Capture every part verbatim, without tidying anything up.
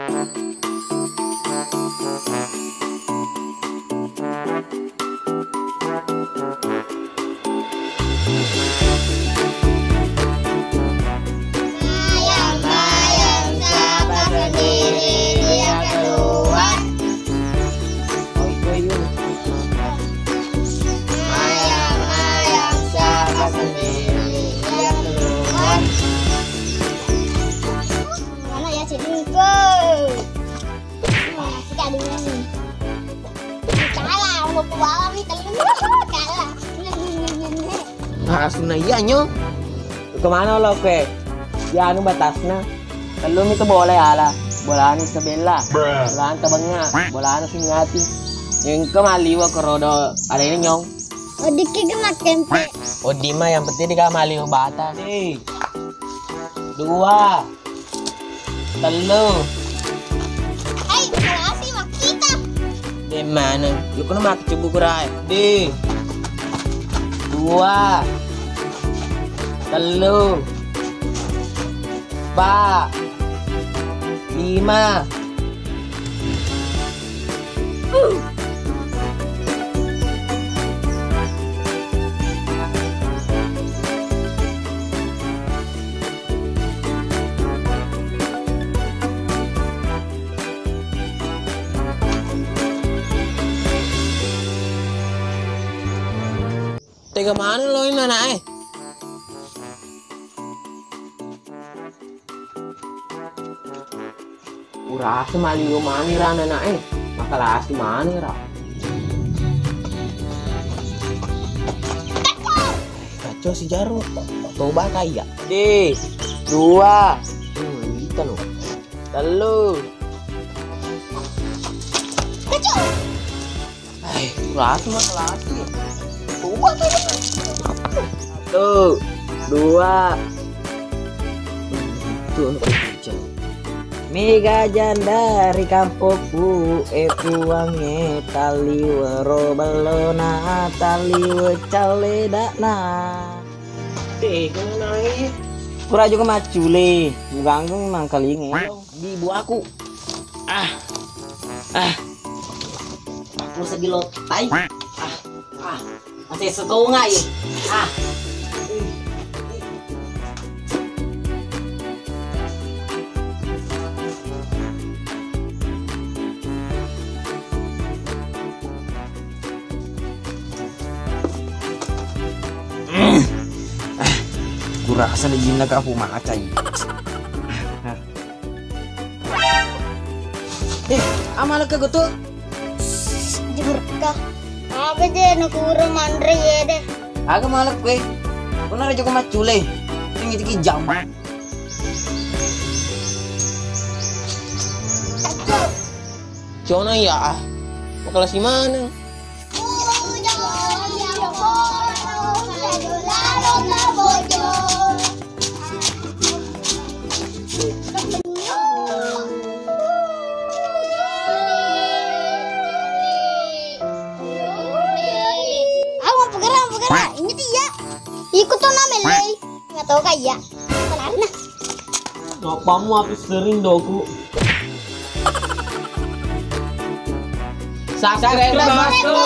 Mayang-mayang siapa sendiri dia keluar. Mayang-mayang siapa sendiri dia keluar. Mana ya, Cik Dingko? Nah, kita dulu nih. Kalah, mau ke bawah nih, temen. Kalah. Nah, asuna iya, Nyong. Kemana lo, kue? Ya, anu batasna. Tellu mi tu bola ya, ala. Bolana Isabella. Bolana Tabengnga. Bolana Sumiati. Engka maliwa kerodo alena, Nyong. Odiki ge makkempe. Odi ma, yang penting dika maliwa batas. Eh. Dua. Tellu. Hai, kalasi makkita. De mana? Yuk, kono makkecubbu kurai. De. Dua. Tellu. Ba. Lima. Tega maneng lo ini anaknya. Urasa maliwa maneng ra anaknya. Makalasi maneng ra. Kacau si Jaru. Toba kaya. De, dua. Hmm, kita lo. Tellu. Kacau. Ai, laki mah laki. Coba tuh. Satu, dua. Tuh, anu kenceng. Mega janda ri kampokku, e puangnge, talliwero bellona, talliwe calledana. Eh, kena naik. Kura juga macule, mengganggu mangkalinge. Di buaku. Ah. Ah. Aku sedih lo, tai. Ah. Ah. Masih setengah ya. Ah. Mm. Ah, kurasa ni jinna kapu macai. Eh, amalaka goto? Jurka. Apa je nakura manre yede? Aga malak kue. Kuna raja ko macule. Tinggi tinggi jam. Cona iya ah. Makalasi maneng. Awa, pegara, pegara. Ini dia. Ikut tuh nama, Lei. Nggak tahu kah, iya. Pelan, nah. Ngapamu habis sering doku? Subscribe, Bosku.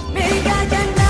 Mega janda